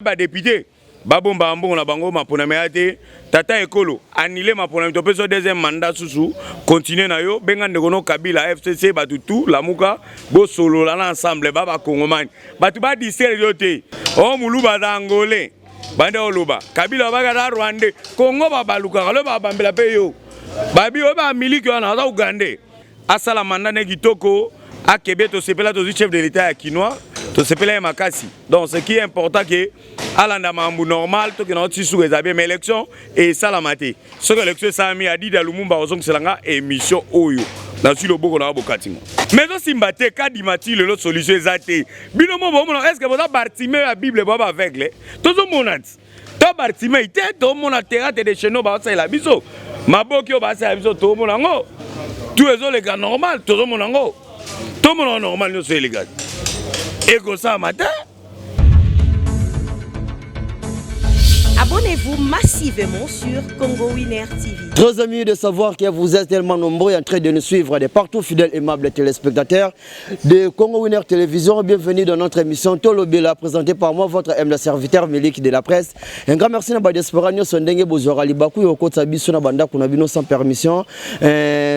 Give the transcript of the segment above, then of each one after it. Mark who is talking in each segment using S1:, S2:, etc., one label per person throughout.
S1: Ba depute babombaka mbongo na bango maponami aya te. Tata ekolo annule maponami, topesi yo deuxième mandat susu, continue na yo, benga ndeko no Kabila, FCC, bato tout lamuka, bosolola na ensemble ba bakongomani, bato ba distraire yo te. O muluba aza angolais bande oloba Kabila babaka aza rwandais, Congo babalukaka lo babambela mpe yo babi oyo ba miliki wana aza ougandais. Asala mandat ne kitoko akebe, tosepela tozwi chef de l'État ya kinois, tosepela ye makasi. Donc ce qui est important ke alanda makambo normal, tokenda oti suka eza bien, mais élection esalama te. Soki élection esalami, Adida Lumumba ozongisela nga émission oyo nazwi loboko na bokati ngo, mais ezosimba te. Kadima ti lelo solution eza te. Bino mo bomona, est ce que boza Bartimée ya Bible? Boza baaveugle, tozomona ti to Bartimée te, tomona théâtre de chez nous baosalela biso maboki oyo basalela biso, tomona yango tout ezoleka normal, tozomona yango, tomona normal nyonso eleka, ekosalama te.
S2: Abonnez-vous massivement sur Congo Winner TV.
S3: Très amis de savoir que vous êtes tellement nombreux en train de nous suivre de partout, fidèles aimables téléspectateurs de Congo Winner Télévision. Bienvenue dans notre émission Tolobela, présentée par moi, votre humble serviteur Milik de la presse. Un grand merci à la diaspora nyonso ndenge bozwaka libaku ya kokotisa biso na bandako na bino sans permission.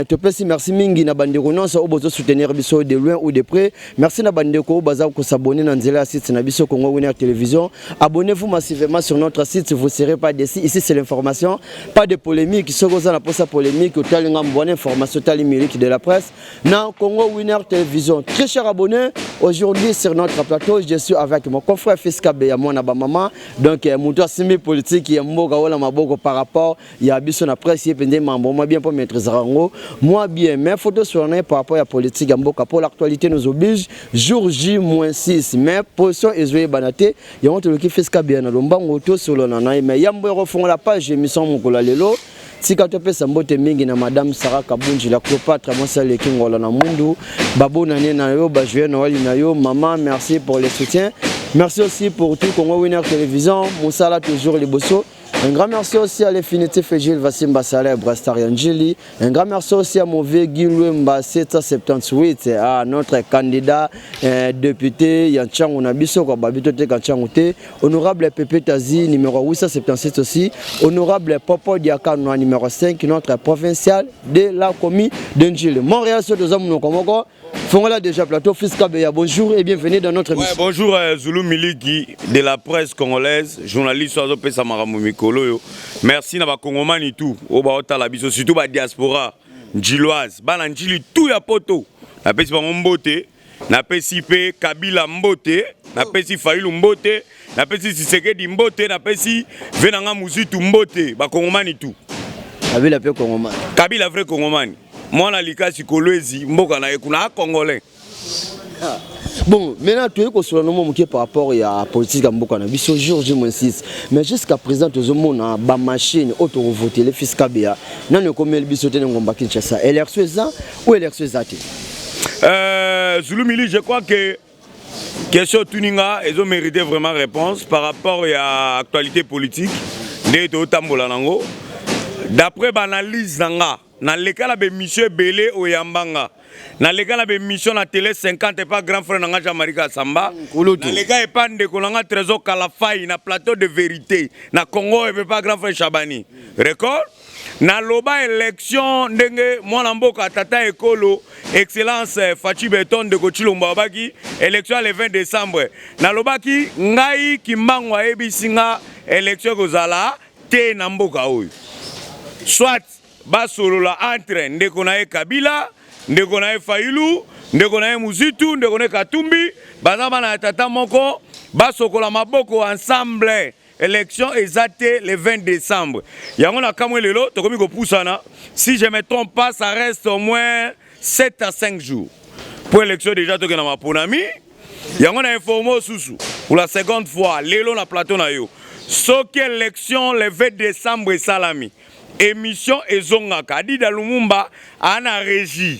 S3: Topesi merci mingi na bandeko nyonso oyo bozosoutenir biso de loin ou de près. Merci na bandeko oyo baza kosabonner na nzela ya site na biso Congo Winner Télévision. Abonnez-vous massivement sur notre site, vous ne serez pas déçus. Ici c'est l'information, pas de polémique. Soki oza na posa polémique, otali ngambo wana. Information, otali Milik de la presse na Congo Winner Télévision. Très cher abonné, aujourd'hui sur notre plateau, je suis avec mon confrère Fils Kabeya mwana ba mama. Donc moto asimbi politique ya mboka wala maboko par rapport ya biso na presse, ye mpenza mambo mwa bien mpo maîtriser yango moi bien. Mais photo sur par rapport ya politique ya mboka, pour l'actualité nous oblige, jour J-6, mais position ezoyebana te. Yango toloki Fils Kabeya na lombango, tosolola na ye. Mais yambo ya kofongola page émission mokolo ya lelo, tika topesa mbote mingi na madame Sara Kabunji, la Cléopâtre, mwasi aleki ngola na mwindu. Babonane na yo, bajoyeux Noël na yo mama. Merci pour le soutien, merci aussi pour tout Congo Winner Télévision, mosala toujours liboso. Un grand merci aussi à l'infinitif Gilles Vassimba célèbre Star Njili. Un grand merci aussi à mon vieux Guy Lwemba 778, à notre candidat député ya Tshangu na biso, quoi, babito te Tshangu te. Honorable Pepe Tazi, numéro 877 aussi. Honorable Popo Diakano, numéro 5, notre provincial de la commune de Njili. Montréal, sur deux hommes, nous Fongola déjà plateau, Fils Kabeya, bonjour et bienvenue dans notre émission.
S1: Ouais, bonjour Zulu Miliki de la presse congolaise, journaliste oyo azopesa makambo mikolo oyo. Merci na bakongomani tout oyo baotala biso, surtout badiaspora njiloise, bana Njili tout ya poto. Napesi bango mbote, napesi mpe Kabila mbote, napesi Fayulu mbote, napesi Tshisekedi mbote, napesi ve na nga Muzitu mbote, bakongomani tout.
S3: Kabila mpe kongomani.
S1: Kabila vrai kongomani. Mwana likasi Kolwezi, mboka na ye kuna, congolais.
S3: Bon, maintenant toyei kosolola no mwa moke par rapport ya politique ya mboka na biso, jour J-6, mais jusqu'à présent tozomona bamachine oyo tokovotele Fils Kabeya nano ekomeli biso te na ngomba Kinshasa. Élection eza ou élection eza te?
S1: Zulu Mili, je crois que question tuninga ezo mérité vraiment réponse par rapport ya actualité politique ndenge tozotambola nango. D'après baanalyse na nga, naleka na bémission ebele oyambanga, naleka na bémission na télé 50 epa grand frère na nga Jean-Marie Kasamba, naleka epa ndeko na nga Trésor Kalafai na plateau de vérité na Congo, epe pa grand frère Chabani record. Naloba élection ndenge mwana mboka tata ekolo excellence Fatshi Béton, ndeko Tshilombo abaki élection ya le 20 décembre. Nalobaki ngai Kimbangu ayebisi nga élection ekozala te na mboka oyo, soit basolola entre ndeko na ye Kabila, ndeko na ye Fayulu, ndeko na ye Muzitu, ndeko na ye Katumbi, baza bana ya tata moko, basokola maboko ensemble. Élection eza te le 20 décembre. Yango na kamwe lelo tokomi kopusana. Si je me trompe pas, ça reste au moins 7 à 5 jours pour élection déjà. Tokenda maponami. Yango na informe susu pour la seconde fois lelo na plateau na yo, soki élection le 20 décembre esalami, Émission ezongaka. Adida Lumumba ana régie.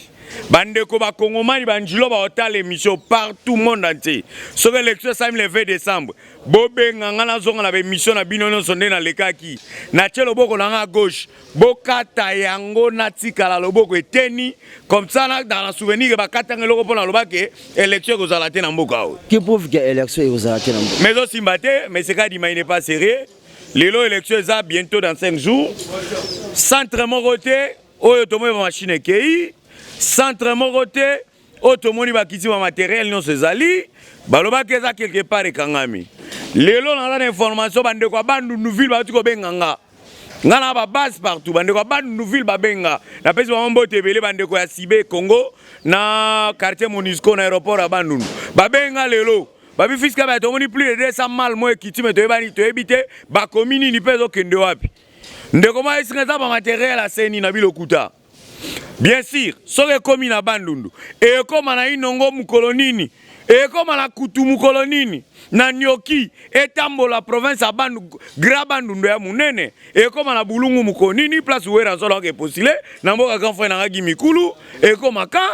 S1: Bandeko bakongomani banjilo baotala émission partout, monde entier. Soki élection esalemi le 20 décembre, bobenga nga, nazonga na baémission na bino nyonso. Nde nalekaki, natie loboko na nga gauche, bokata yango, natikala loboko eteni comme ça na dans na souvenir ke bakatanga eloko mpo nalobake élection ekozala te na mboka oyo.
S3: Qui prouve que élection ekozala te na mboka?
S1: Mais ezosimba te. Mais c'est Kadima, il n'est pas sérieux. Lelo élection eza bientôt dans 5 jours, centre moko te oyo tomoni bamachine ekei, centre moko te oyo tomoni bakiti, bamatériel nyonso ezali. Balobaki eza quelque part ekangami. Lelo naza na information, bandeko ya Bandundu ville bauti kobenga nga. Nga na babase partout, bandeko ya Bandundu ville babenga, napesi bango mbote ebele. Bandeko ya Sibe Congo na quartier Monusco na aéroport ya Bandundu babenga lelo, babi fiska bato, tomoni plus de 200 mal mo ekiti, me toyebani, toyebi te bakomi nini mpe ezokende wapi. Ndeko moko esinga eza bamatériel aseni na bilokuta. Bien sûr, soki ekómi na Bandundu, ekóma na Inongo mokolo nini, ekóma na Kutu mokolo nini, na Nioki, etambola province ya Bandu, grand Bandundu ya monene, ekóma na Bulungu mokolo nini, place wera nzolo ake postule na mboka grand frère nangaki mikulu, ekóma kan,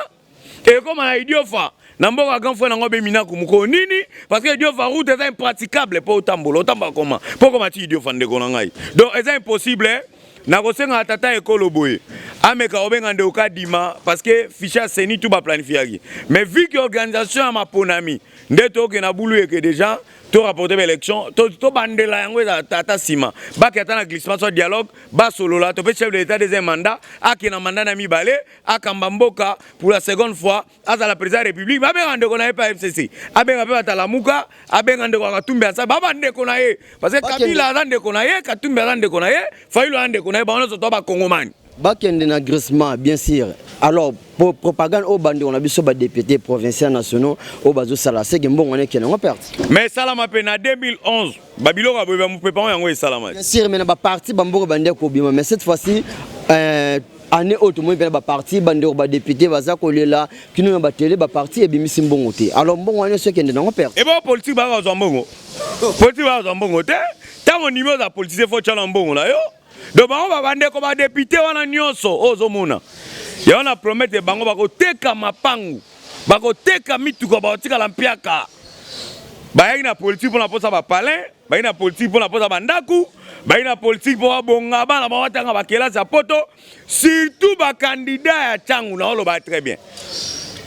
S1: ekóma na Idiofa na mboka grand frère nango beminaku mokolo nini, parce que Idiofa route eza impraticable mpo otambola, otambola koma mpo koma ti Idiofa, ndeko na ngai. Donc eza impossible. Nakosengaka tata ekolo boye ameka kobenga ndeko Kadima, parce que fichier ya CENI tout baplanifiaki, mais vu que organisation ya maponami nde tokende na bulu eke déjà torapporte baélection, tobandela yango, ezala tata nsima bake ata na glissement soit dialogue, basolola. Tope chef de l'État deuxième mandat, akende na mandat na mibale, akamba mboka pour la seconde fois, azala président ya République. Babenga ndeko na ye mpe FCC, abenga mpe batalamuka, abenga ndeko ya Katumbi, asa baba ndeko na ye, parce que Kabila aza ndeko na ye, Katumbi aza ndeko na ye, Fayulu aza ndeko na ye, bango nyonso to bakongomani.
S3: Bakende na glissement, bien sûr. Alors propagande oyo bandeko na biso badéputé provincial, nationaux oyo bazosala, seke mbongo wana ekende yango perte.
S1: Mais esalama mpe na 2011, babiloko ya boye bamopepango yango esalama.
S3: Bien sûr, mais na baparti bamboka bandeko kobima, mais cette fois-ci, année oyo tomoni mpena baparti, bandeko badéputé baza kolela kino na batele, baparti ebimisi mbongo te. Alors mbongo wana nyonso ekende nango perte.
S1: Ebo politique bakozwa mbongo, politique bakozwa mbongo te. Ntango ndimi oza politicien, faut tyala mbongo na yo. Donc bango babandeko badéputé wana nyonso oyo ozomona yango na promettre bango, bakoteka mapangu, bakoteka mituka, bakotikala mpiaka. Bayaki na politique mpona mposa bapalin, bayaki na politique mpona mposa bandaku, bayaki na politique mpo babonga bana bango batanga bakelasi ya poto. Surtout bacandidat ya Tshangu, na oloba très bien,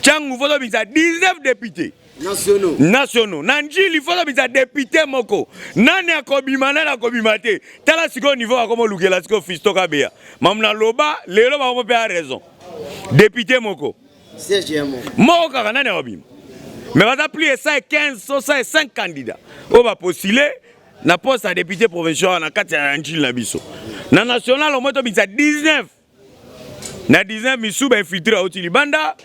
S1: Tshangu faut tobimisa 19 députés
S3: nationaux.
S1: Nationaux. Na Njili faut tobimisa député moko. Nani akobima, nani akobima te? Tala sikoyo niveau bakoma olukela sikoyo Fiston Kabeya. Mamu naloba lelo, bango mpe ya raison, député moko moko kaka, nani akobima? Mais baza plus de 115 so 105 candidats oyo bapostule na poste ya député provincial na kati ya Njili na biso. Na national omoi tobimisa 19 na 19, misu bainfiltré auti libanda,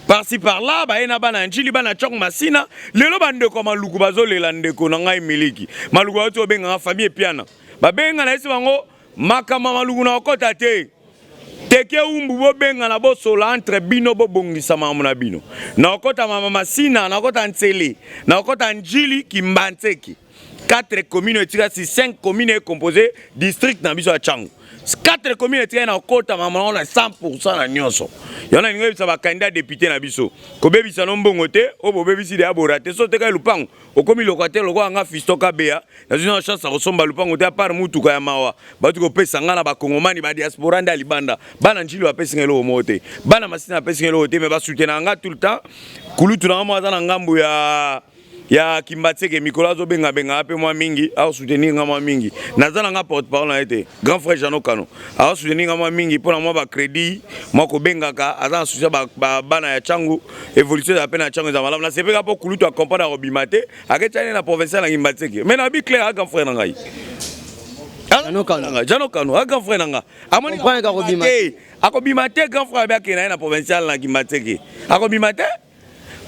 S1: par-ci par-là, baye na bana ya Njili, bana Tshangu, Masina. Lelo bandeko ya Maluku bazolela. Ndeko na ngai Miliki, Maluku bauti obenganga, famille Epiana babenga na yesi bango makambo ya Maluku na okota te. Teke umbu bobengana, bosola entre bino, bobongisa makambo na bino. Nakokɔta mama Masina, nakokɔta Ntsele, nakokɔta Njili, Kimbanseke, 4 commune etikasi, 5 commune ecomposé district na biso ya Tshangu. 4 commune etikali, na kokɔta mama nango na 100 na nyonso. Yango nalingi oyebisa bacandidat député na biso, kobebisa no mbongo te. Oyo bobebisi deya bora te. So otekali lupango, okomi locataire lokola nga Fiston Kabeya. Nazwi na chance ya kosomba lupango te, à part mutuka ya mawa bauti kopesa nga na bakongomani badiaspora nde ya libanda. Bana Njili bapesi nga eloko moko te, bana Masina bapesi nga eloko te, mais basoutenaka nga tout le temps. Kulutu na nga moko aza na ngambu ya Kimbanseke, mikolo azobengabenga mpe mwa mingi, aosoutenir nga mwa mingi. Naza na nga porte parole na ye te, grand frère Jano Kano aosoutenir nga mwa mingi mpona mwa bacrédit mwa kobengaka. Aza na souci bana ya Tshangu, évolution eza mpe na Tshangu, eza malamu. Nasepeka mpo kulutu acomprendre, akobima te, aketiani na provincial na Kimbanseke. Mais nabi clair, a grand frère na ngai.
S3: Jano Kano.
S1: Jano Kano a grand frère na nga. Amoni akobima te, grand frère abe akende na ye na provincial na Kimbanseke, akobima te.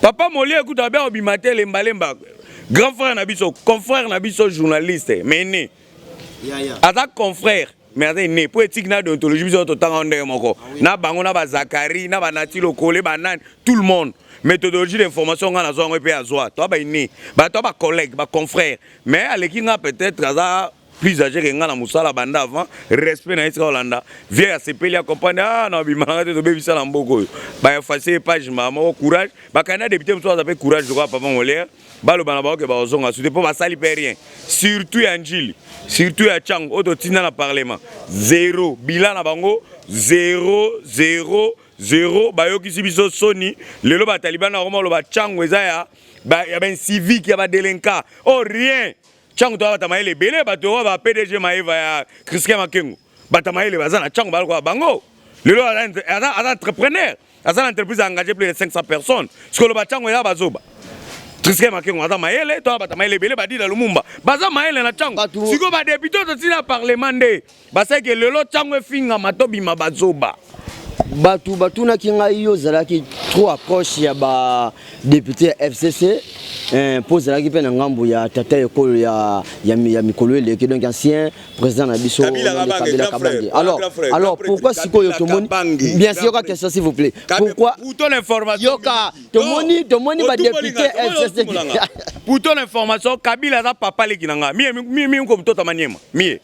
S1: Papa Moli ekuta abe akobima te. Lembalemba, grand frère na biso, confrère na biso, journaliste, mais né aza confrère, mais aza né po éthique na déontologie biso totanga ndenge moko na bango, na bazakari, na banati lokole, banani, tout le monde. Méthodologie d'information nga nazwa yango mpe azwa to baine bato, bacollègue, baconfrère, mais aleki nga peut-être aza Plus âgé que nga na mosala banda avant, respect na ye sika kolanda. Vieux asepeli, acomprendre. Ah, na bimanga te, tobebisa na mboka oyo, baefface page mbala moko. Courage, bakanda député mosusu aza mpe courage lokola papa Molière. Baloba na bango ke bazonga su te, mpo basali mpe rien, surtout ya Njili, surtout ya Tshangu oyo totinda na parlement. Zéro bilan na bango, zéro, zéro, zéro. Bayokisi biso soni. Lelo bataliban na bakoma oloba Tshangu eza ya baincivique, ya badélinquants. Oh, rien. Tshangu toya bato mayele ebele, bato oyo ba PDG Maeva ya Christian Makengo, bato mayele baza na Tshangu, balokola bango. Lelo aza entrepreneur, aza na entreprise, engagé plus de 500 personnes. Sikoyo loba Tshangu eza bazoba. Triskel Makengo aza mayele, to bato mayele ebele, badida Lumumba baza mayele na Tshangu. Sikoyo badéputé totina parlement nde basalaki lelo Tshangu efingama, tobima bazoba.
S3: Bato batunaki ngai, yo ozalaki trop approche ya badéputé ya FCC, mpo ozalaki mpe na ngambo ya tata ekolo ya mikolo eleki, donc ancien président na biso
S1: Kabila Kabange.
S3: Alors pourquoi sikoyo tomoni, bien sûr, yoka question, s'il vous plaît, pourquoi
S1: Pour ton information,
S3: yoka, tomoni badéputé FCC.
S1: Pour ton information, Kabila aza papa leki na nga. Mie mie ko mtoto Maniema, mie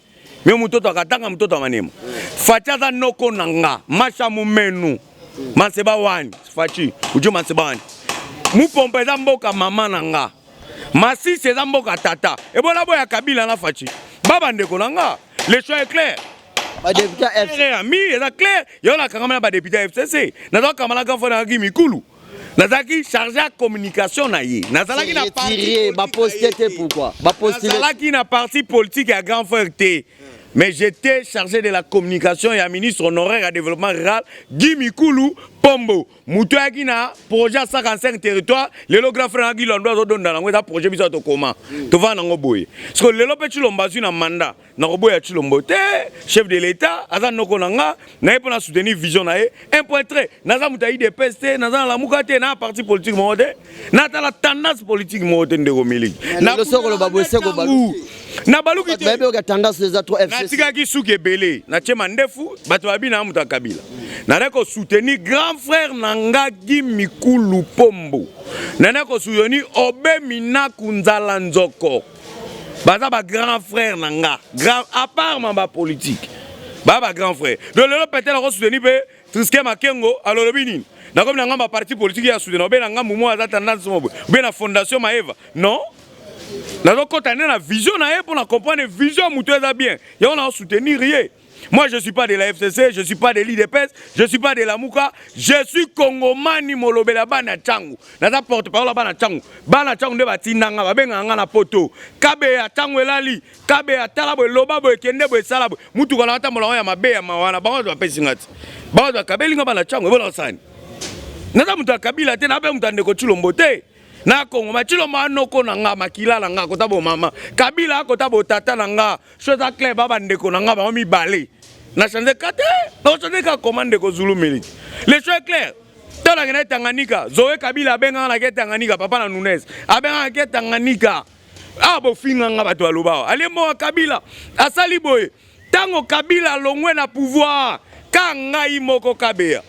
S1: mie mtoto akatanga, mtoto Maniema. Fatshi aza noko na nga, masha mumenu manseba wani. Fatshi ujo manseba wani, mupompa eza mboka mama na nga, Masisi eza mboka tata. Ebola boya Kabila na Fatshi ba bandeko na nga. Le choix est clair.
S3: Badéputé
S1: F mi eza clair. Yo nakangama na badéputé ya FCC, nazakama na grand frère nangaki Mikulu, nazalaki chargé ya communication na ye, nazalaki na
S3: baposte te. Pourquoi?
S1: Nazalaki na parti politique ya grand frère te, mais j'étais chargé de la communication ya ministre honoraire ya développement rural Guy Mikulu Pombo, moto ayaki na projet ya 55 territoire. Lelo grand frère naki Londo azodonda nango, eza projet biso tokoma tovanda nango boye. Parce que lelo mpe Tshilombo azwi na mandat, nakoboya Tshilombo te. Chef de l'État aza noko na nga, naye mpo na soutenir vision na ye, un point trait. Naza moto ya UDPS te, naza na Lamuka te, na parti politique moko te, natala tendance politique moko te, ndeko Miliki. Na baluki
S3: te.
S1: Natikaki suki ebele, natie mandefu, bato babi na moto ya Kabila. Nana kosoutenir grand frère na nga Guy Mikulu Pombo, nana kosoutenir Obe Minaku Nzala Nzoko, baza ba grand frère na nga, grand à part ma bapolitique, baa ba grand frère. Donc lelo peut-être akosoutenir mpe Triske Makengo, alolobi nini? Nakomi na ngambo ya parti politique ya soutenir obe na ngambo mo aza tendance mo boye, obe na fondation Maeva. Non, nazokɔta nde na vision na ye mpo na comprendre vision ya moto eza bien, yango na soutenir ye. Moi, je ne suis pas de la FCC, je ne suis pas de l'UDPS, je ne suis pas de la Mouka, je suis Congomani molobela bana Tshangu. Naza porte-parole bana Tshangu. Bana Tshangu nde batindanga, babenga nga na poto. Kabe ya Tshangu elali, kabe ya tala boye, loba boye, kende boye, sala boye. Mutuka na tambola ya mabe ya mawana, bango bapesi nga ti. Bango bakabeli nga bana Tshangu, ebola osani. Naza moto ya Kabila te, na pe moto ya ndeko Tshilombo te. Na Kongo, ma Tshilombo anoko na nga, makila na nga, kota bo mama. Kabila akota bo tata na nga. So eza clair, ba bandeko na nga bango mibale. Na change ka te, na change ka koma, ndeko Zulu Miliki. Le choix est clair. Tala ngena Tanganyika, Zoe Kabila abengaka na ke Tanganyika, papa na Nunes. Abengaka ke Tanganyika. Ah, bofinga nga, bato baloba. Ale mo Kabila asali boye. Tango Kabila alongwe na pouvoir, ka ngai moko Kabeya.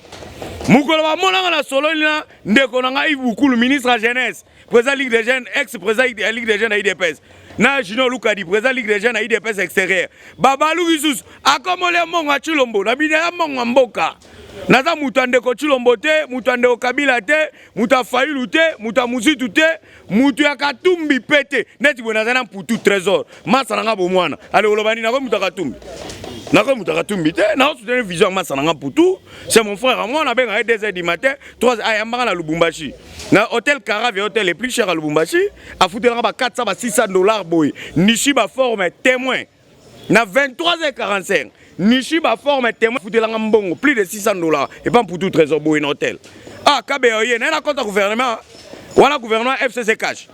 S1: Mokolo bamonanga na sololi na ndeko na ngai Bukulu, ministre ya jeunesse, président Ligue des jeunes, ex président ya Ligue des jeunes ya UDPS, na Junior Lukadi, président Ligue des jeunes ya UDPS extérieur, babaluki susu akomoli mbongo ya Tshilombo na bino ya mbongo ya mboka. Naza moto ya ndeko Tshilombo te, moto ya ndeko Kabila te, moto ya Fayulu te, moto ya Muzitu te, moto ya Katumbi mpe te. Neti boye naza na Mputu Trésor, masa na nga bomwana. Ale oloba nini? Nakomi moto ya Katumbi? Nakomi moto ya Katumbi te. Naosoutenir vision ya masa na nga Mputu, c'est mon frère à moi. Nabengaka ye 2 heures du matin, 3, ayambaka na Lubumbashi, na hôtel Caravia, hôtel le plus cher à Lubumbashi. Afutelaka ba 400, ba 600 $ boye. Nishi baforme témoin, na 23h45 nishi baforme témoin, afutelanga mbongo plus de 600 $ epa Mputu Trésor boye na hôtel. Ah, kabe oye naye na kota gouvernement wana, gouvernement FCC cash,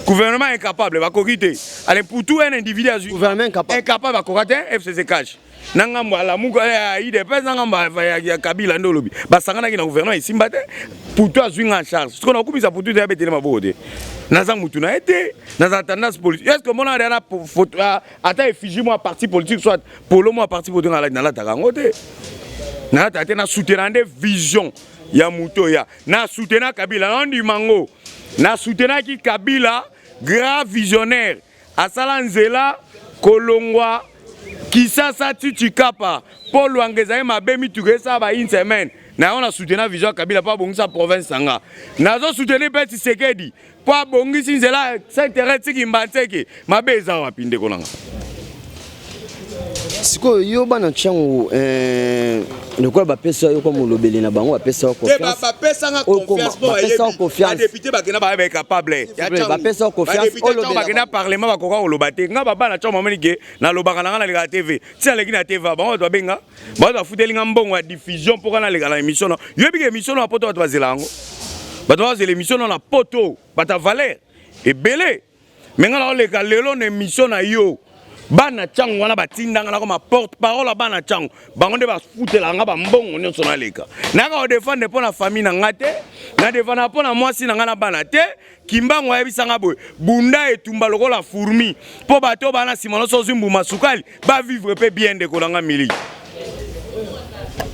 S1: gouvernement incapable, bakoki te. Ale Mputu, un individu azwi
S3: Gouvernement incapable.
S1: Incapable, bakoka te. FCC cash na ngambo alamuka ya UDPS, na ngambo ya Kabila nde olobi basanganaki na gouvernement, esimba te. Putu azwi nga en charge. Sikoyo nakumisa Putu te, abetele maboko te. Naza mutu na ye te, naza tendance politique. Est ce que omona wana photo, ata effigie mwa parti politique, soit polo mwa parti politique? Nalataka yango te, nalataka te. Nasoutenir nde vision ya moto oya. Nasoutenir Kabila, naondima ngo, nasoutenaki Kabila, grand visionnaire, asala nzela. Kolongwa Kisasa ti Tshikapa mpo Luanga ezali mabe, mituka esala ba une semaine na yango. Na soutenir vision ya Kabila mpo abongisa province na nga. Nazo soutenir mpe Tshisekedi mpo abongisi nzela Saint-Thérèse ti Kimbanseke. Mabe eza wapi, ndeko na nga?
S3: Sikoyo yo, bana Tshangu, lokola bapesa yo kwa molobeli na bango, bapesa yo
S1: confiance, bapesanga confiance mpo badéputé bakenda baya bacapable.
S3: Bapesa yo confiance.
S1: Bakenda parlement, bakoka koloba te. Nga babana Tshangu bamoni ke nalobaka na nga, nalekaka TV. Ti naleki na TV, bango bato babenga, bato bafuteli nga mbongo ya diffusion mpo ka naleka na émission. Na yoyebi ke émission na poto bato bazela yango, bato bazela émission na poto, bato ya valeur ebele. Me nga naoleka lelo na émission na yo, bana Tshangu wana batindanga nakoma porte parole ya bana Tshangu. Bango nde bafutelaka nga bambongo nyonso. Naleka, nayaka kodéfendre mpo na famille na nga te, nadéfendaka mpo na mwasi na nga na bana te. Kimbangu ayebisanga boye: bunda etumba lokola fourmi mpo bato bana nsima nyonso ozwi mbuma sukali, bavivre mpe bien. Ndeko na nga Mili.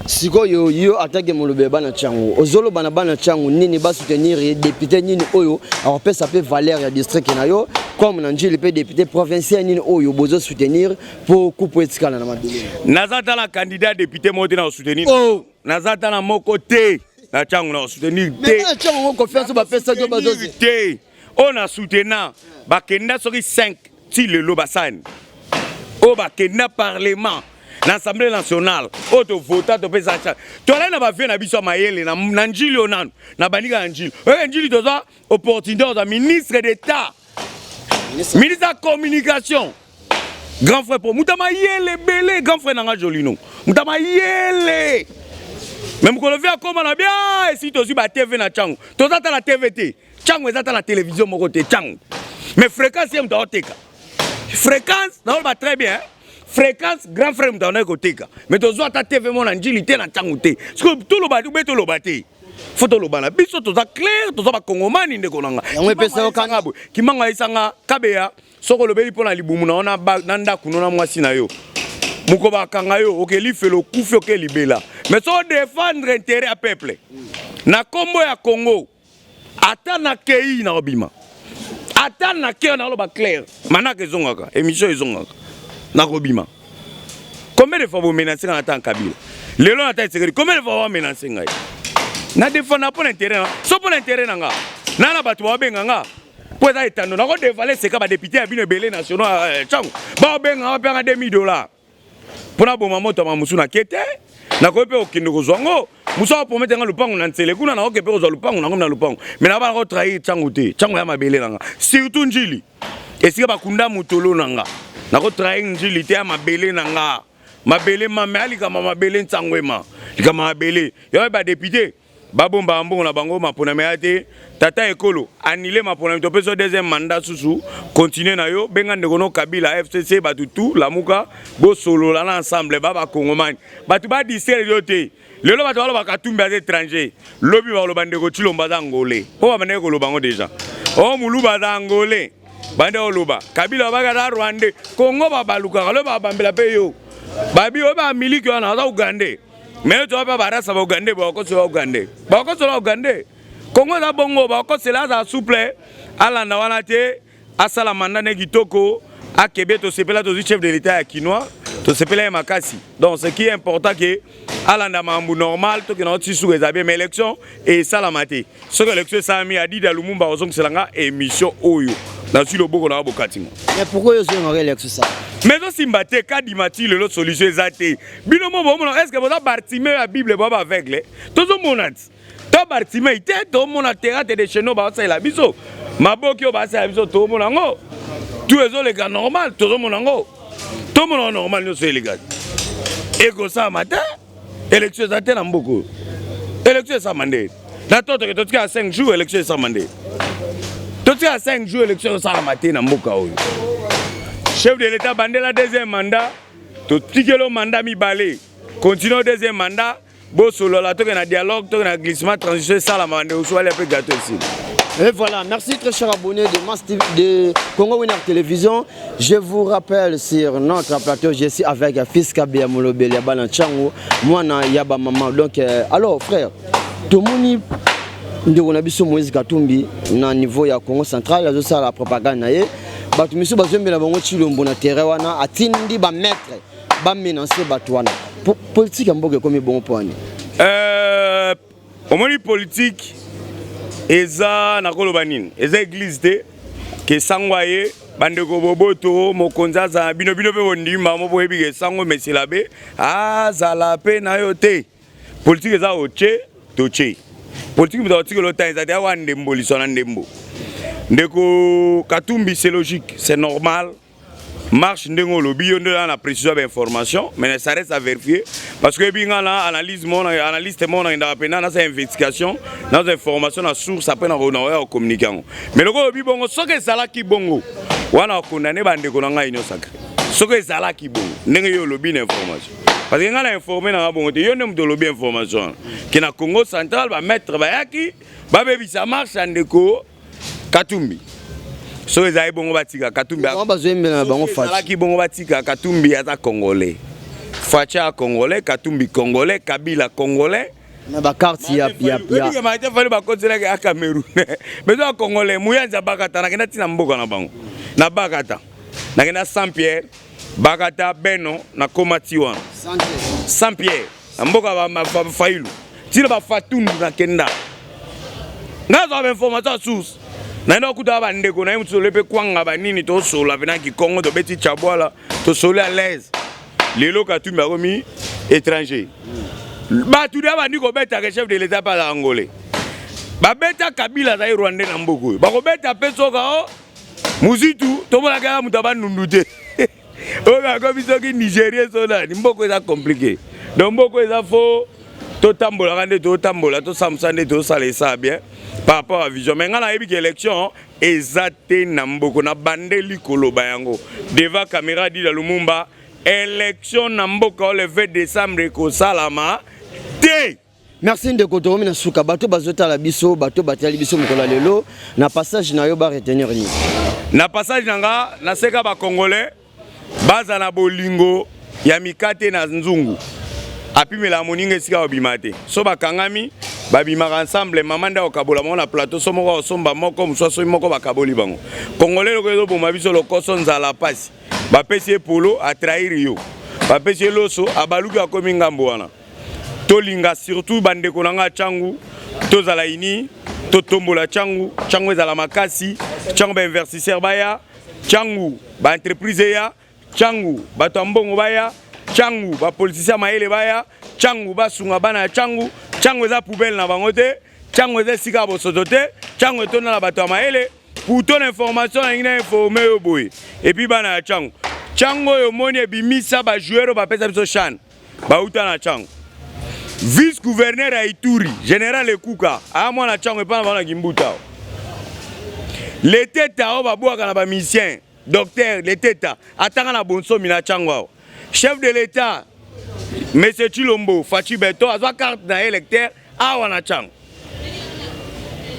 S3: Sikoyo yo, atake molobi ya bana Tshangu, ozoloba na bana Tshangu nini? Basoutenir ye député nini oyo akopesa mpe valeur ya district na yo, comme na Njili mpe député provincial nini oyo bozosoutenir mpo kupu etikala na mabele?
S1: Naza tala candidat député moko te na kosoutenir.
S3: Oh.
S1: Naza ta na moko te na Tshangu na kosoutenir te.
S3: Bana Tshangu ngo, confiance bapesaki yo, bazozi
S1: te. Oyo na soutenant, bakenda soki 5 ti lelo basani oyo bakenda parlement na Assemblée nationale oyo tovota, topesa chance, toalai na bavieux na biso ya mayele na Njili. Oyo nanu na bandika na Njili, oyo Njili toza opportunité oza ministre d'État, ministre ya communication, grand frère po moto ya mayele ebele, grand frère nanga Jolino, moto ya mayele. Me mokolo vi akóma na bia esi tozwi ba TV na Tshangu, toza ta na TV te. Tshangu eza ta na télévision moko te Tshangu, mais fréquence ye moto aoteka fréquence. Naoloba très bien, fréquence grand frère moto aonaki koteka, mais tozwa ata TV mo na Njili te, na Tshangu te. Sikoyo toloba ube toloba te, fo toloba na biso, toza clair, toza bakongomani, ndeko na nga.
S3: Yango epesa yo kanga.
S1: Boye Kimbangu ayesanga Kabeya: soki olobeli mpo na libumu na yo na ndako no na mwasi na yo, moko bakanga yo, oke lifelo, okufi, oke libela. Mais soki odéfendre intérêt ya peuple na nkombo ya Congo, ata nakei na kobima, ata nakei, nakoloba clair, manaka ezongaka, émission ezongaka, nakobima. Combien de fois bomenacer nga na temps Kabila? Lelo na temps Tshisekedi, combien de fois bamenacer ngai? Na défendre mpo na intérêt na so, mpo na intérêt na nga na bato baobenga nga mpo eza etando nakodévoiler seka. Badéputé ya bino ebele nationaux Tshangu baobenga nga, bapenganga 2000 $ mpo naboma moto ya mamusu. Nake te, nakoki mpe kokende kozwa ngo. Mosu apromettre nga lupango na nzele kuna, nakoke mpe kozwa lupango nango na lupango, mais na bana kotrahir Tshangu te. Tshangu ya mabele na nga, surtout Njili esika bakunda motolo na nga, nakotrahir Njili te. Ya mabele na nga, mabele mame alikama, mabele nsango ema likama, mabele yo. Badéputé babomba mbongo na bango, maponami ya te. Tata ekolo anile maponami, topesi yo deuxième mandat susu, continue na yo. Benga ndeko no Kabila, FCC, bato tu lamuka, bosolola na ensemble. Ba bakongomani, bato badistraire yo te. Lelo bato baloba Katumbi aza étranger, lobi bakoloba ndeko Tshilombo aza Angolais, mpo babandaki koloba yango déjà o Moluba aza Angolais, bande oloba Kabila babaki aza Rwandais. Kongo babalukaka, lo babambela mpe yo babi oyo bamiliki wana aza Ugandais, mais yo toza mpe barasa baugandais, bakosela Ugandais, bakosela Ugandais. Kongo eza bongo, bakosela. Azala souple, alanda wana te, asala mandat ne kitoko, akebe. Tosepela, tozwi chef de l'État ya kinois, tosepela ye makasi. Donc ce qui est important, ke alanda makambo normal, tokende oti suka eza bien. Mais élection esalama te. Soki élection esalami, Adida Lumumba ozongisela nga émission oyo nazwi loboko na nga bokatinga.
S3: Mais pourquoi ozongaka élection ça?
S1: Mais ezosimba te. Kadima ti lelo solution eza te. Bino mo bomona, est ce que boza Bartimée ya Bible? Boa baaveugle, tozomona ti to Bartimée te. Tomona théâtre de chez nous, baosalela biso maboki oyo basalela biso, tomona yango tu ezoleka normal, tozomona yango, tomona yango normal, nyonso eleka, ekosalama te. Élection eza te na mboka oyo. Élection esalama nde na to toke totika ya 5 jours. Élection esalama nde totika ya 5 jours. Élection esalama te na mboka oyo. Chef de l'État, bandela deuxième mandat, totikeli mandat mibale, continue deuxième mandat, bosolola, toke na dialogue, toke na glissement, transition esalama, bandeko mosusu balia mpe gâteau esili.
S3: Et voilà, merci très cher abonné de, Mass TV, de Congo Winner Télévision. Je vous rappelle, sur notre plateau, je suis avec Fils Kabia Molobeli ya bana Tshangu, mwana ya ba maman. Donc, alors frère, tomoni ndeko na biso Moïse Katumbi na niveau ya Congo central azosala propagande na ye. Bato misusu bazombela bango Tshilombo na terrain wana, atindi bamaître bamenace bato wana. Politique ya mboka ekomi bongo mpo wani?
S1: Omoni, politique eza, nakoloba nini, eza église te ke sango aye, bandeko boboto, mokonzi azala bino, bino mpe bondima mo boyebi ke sango mesela be azala mpe na yo te. Politique eza otie totie politique, moto akotikela ota eza te. Awa ndembo liso na ndembo, ndeko Katumbi, c'est logique, c'est normal. Marche ndenge olobi yo nde na précision ya bainformation, mais ça reste à vérifier, parce que ebi nga na analyse mo, analyste mo, nakendaka mpena nasa investigation, naza information na source, après naoya kocommuniquer yango. Mais lokola olobi bongo, soki ezalaki bongo wana, akondane bandeko na ngai union sacrée. Soki ezalaki bongo ndenge yo olobi na information, parce que ngai na informé nanga bongo te, yo nde moto olobi information wana ke na Congo Central bamaître bayaki babebisa marche ya ndeko Katumbi, soki ezalaki bongo, batika Katumbi.
S3: Bazoyembela na bango.
S1: Ezalaki bongo, batika Katumbi. Aza Congolais, Fatshi aza Congolais, Katumbi Congolais, Kabila Congolais.
S3: Na bacarte ya
S1: ya Fali bakotelaki ya Cameroun, mais oza Congolais. Muyanzi abakata, nakenda ntina mboka na bango na Bakata, nakenda Saint Pierre, Bakata, Beno, nakoma ti wana Saint Pierre na mboka Bafailu, ntina Bafatundu nakenda. Nga azwaka bainformation ya source, nayenda kokuta bandeko na ye mosusu ole mpe kwanga banini, tosola mpe na Kikongo, tobeti chabwala, tosoli à l'aise. Lelo Katumbi akomi étranger, bato dia bandi kobetaka chef de l'État mpe aza Angolais, babeta Kabila azali Rwandais na mboka oyo, bakobeta mpe soka o Muzitu, tomonaka ya moto abandundu te oyo akomi soki Nigérien so nani. Mboka eza compliqué, donc mboka eza fo totambolaka nde totambola, tosambusa nde tosala esala bien par rapport à vision. Mais ngai nayebi ke élection eza te na mboka. Nabandeli koloba yango devant caméra Dida Lumumba, élection na mboka oyo le 20 décembre ekosalama te.
S3: Merci ndeko. Tokomi na suka. Bato bazotala biso, bato batali biso mokolo ya lelo, na passage na yo baretenir nini?
S1: Na passage na nga, naseka Bacongolais baza na bolingo ya mikate na nzungu, apimela moninga esika babima te. So bakangami, babimaka ensemble, mama nde akokabola bango na plateau. So moko akosomba moko, mosu asomi moko, bakaboli bango. Congolais loko ezoboma biso lokoso, nzala, pasi. Bapesi ye polo, atrahir yo, bapesi ye loso, abaluki, akomi ngambo wana. Tolinga surtout bandeko na nga Tshangu, tozala ini, totombola Tshangu. Tshangu ezala makasi, Tshangu bainvestisseur baya, Tshangu baentreprise eya, Tshangu bato ya mbongo baya, Tshangu bapoliticien mayele baya, Tshangu basunga bana ya Tshangu. Tshangu eza poubelle na bango te, Tshangu eza esika ya bosoto te, Tshangu etonda na bato ya mayele. Pour ton information, nalingi na informe yo boye. Et puis bana ya Tshangu, Tshangu oyo omoni ebimisa bajoueur oyo bapesa biso CHAN, bauta na Tshangu. Vice gouverneur ya Ituri, général Ekuka, aya mwana Tshangu, epai na bango na Kimbuta. Leteta oyo babwaka na bamusicien, docteur Leteta, atanga na Bonsomi na Tshangu awa. Chef de l'État monsieur Tshilombo Fatshi Béton azwa carte na électeur awa na Tshangu.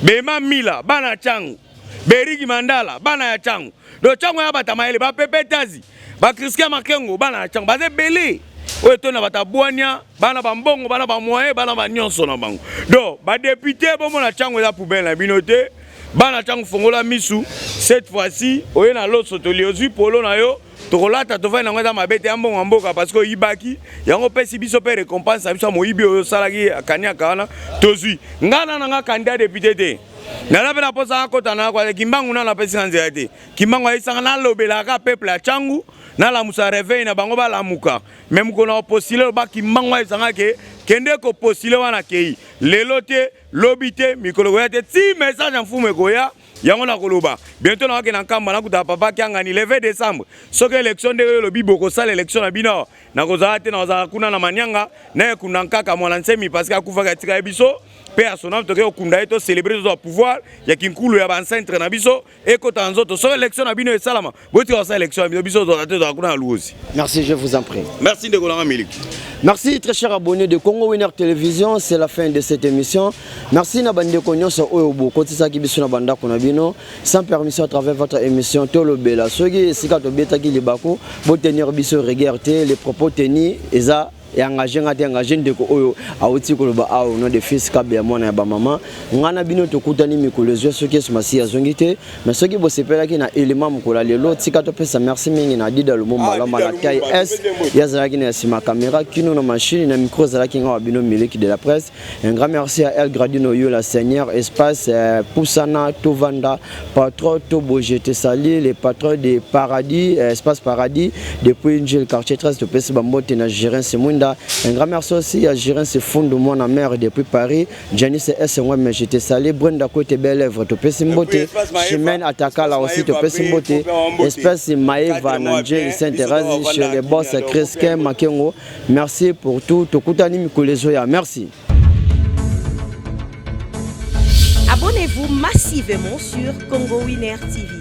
S1: Bema Mila, bana Tshangu. Berigi Mandala, bana ya Tshangu. Donc Tshangu ya bata mayele, bapepe tazi, bakristian Makengo, bana ya Tshangu baza ebele oyo to na bato bwania, bana bambongo, bana bamoyen, bana banyonso na bango. Donc badéputé, bomona Tshangu eza poubelle na bino te. Bana Tshangu, fongola misu. Cette fois-ci oye na loso, toli ozwi polo na yo, tokolata, tovandi nango, eza mabe te. Ya mbongo ya mboka, parce que oyibaki yango, opesi biso mpe récompense na biso ya moyibi oyo osalaki kaniaka wana tozwi. Ngai na nanga candidat député te, naza mpe na mposa akota na kwa Kimbangu nano apesinga nzela te. Kimbangu ayesanga nalobelaka peuple ya Tshangu, nalamusa réveil na bango, balamuka. Mais mokolo na kopostule, loba Kimbangu ayesanga ke kende kopostule wana, kei lelo te, lobi te, mikolo koya te, ti message ya mfumu ekoya. Yango nakoloba bientôt, nakokende na Nkamba, nakutaka papa Kiangani le 20 décembre. Soki élection ndenge oyo olobi bokosala élection na bino, nakozala te, nakozala kuna na Manianga na ekunda nkaka mwana nsemi, parce que akufaki, atika ye biso mpe asonam, toke kokunda ye, tocélébrer, tozwa pouvoir ya kinkulu ya baancêtre na biso ekota na nzoto. Soki élection na bino esalama, botika kosala élection na bino, biso tozala te, tozala kuna na Luozi.
S3: Merci, je vous en prie.
S1: Merci ndeko nanga Miliki.
S3: Merci très cher abonné de Congo Winner Télévision, c'est la fin de cette émission. Merci na bandeko nyonso oyo bokotisaki biso na bandako na bino sans permission à travers votre émission Tolobela. Soki esika tobetaki libako, botenir biso rigueur te, les propos tenus eza Engage nga te, engage ndeko oyo awuti koloba awa au nom de fils Kabe ya mwana ya bamama. Nga na bino tokutani mikolo ezwa soki Yesu Masiya azongi te. Mais soki bosepelaki na élément mokolo ya lelo, tika topesa merci mingi na Dida Lumumba Lamba na taille S, ye azalaki na nsima caméra, kino na machine na micro ezalaki nga wa bino Miliki de la presse. Un grand merci à El Gradino Yola Seigneur Espace Poussana Tovanda patron Tobo, je te salue le patron de Paradis, Espace Paradis depuis Njil quartier 13. Topesi bambote na Jirin Simwinda. Un grand merci aussi à Jirin Sefundu mwana mère depuis Paris, Janice S mais je te salue. Brenda Kote Belle Œuvre, topesi mbote. Chimène Atakala aussi, topesi mbote. Espace Maeva na Njil Sainte-Thérèse chez le boss Chris Makengo, merci pour tout. Tokutani mikolo ezoya, merci.
S2: Abonnez-vous massivement sur Congo Winner TV.